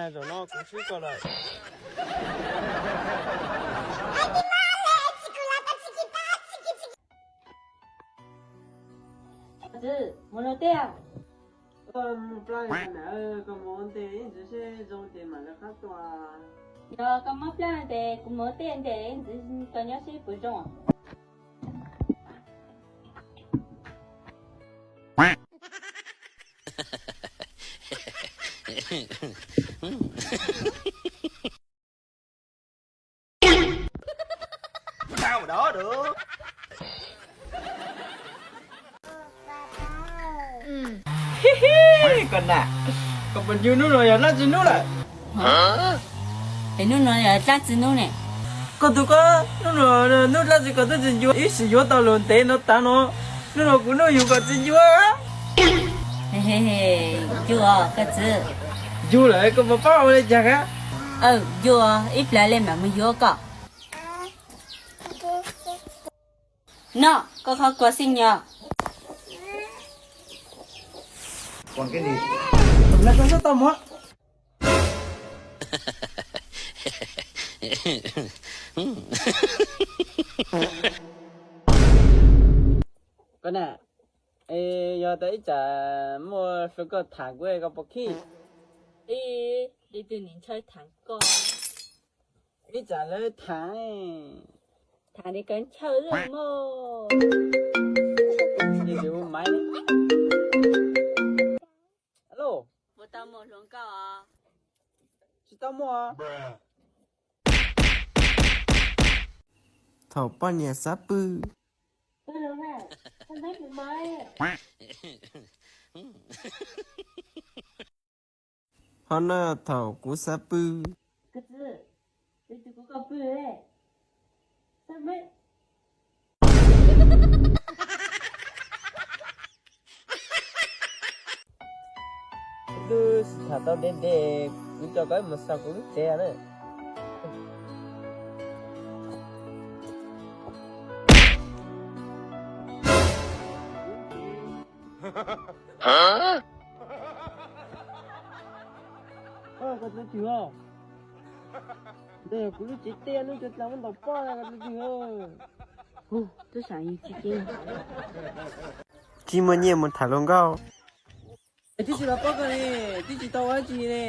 Zaum no kuv swb koj lawm. Ntxwv, mus luag tej? Koj mus plab na, koj mus ua ntej ib ntsis seb zoo ces mam li qab tuaj. Yog koj mob plab ces kuv mus ua tej ntej ib ntsis, koj nyob seb puas zoo. Koj na, koj puas ncu hnub no yog dlaab tsi hnub lawm? Es hnub no yog dlaab tsi hnub ne? Koj tus koj, hnub no hnub dlaab tsi koj twb tsis ncu, ib sim yuav tau lus ntev no tav no, hnub no kuv nuj yug koj tsis ncu. Ncu os koj txiv. Ncu lawm koj puas paub ua li cas kab? Ncu os, ib plag li mam mus yuav koj. No, koj qhov kua xij nyog. Koj na, yog tas ib tsam muaj hluas nkauj tham kuv koj puas khib? Ib tug niam ntshaw tham koj. Ib tsam lawv tham, tham li koj ntshaw mog. Ua maiv. Alo. Puas tau muaj hluas nkauj? Tsis tau muaj. Thaum poj niam xav pw. Ho no thaum kuv xav pw. Kuv twb tham tau ntev ntev, kuv coj koj mus xaus kuv lub tsev na. Koj tus twg os? Ntawd yog kuv lub tsev tiaj, lub tsev dlaag muab ntaus poj koj tus twg os? Tub sam yig tsis ceeb. Tsis muaj nyiaj mus tham hluas nkauj. Twb tsis los pab koj ne, twb tsis tau ua dab tsi ne.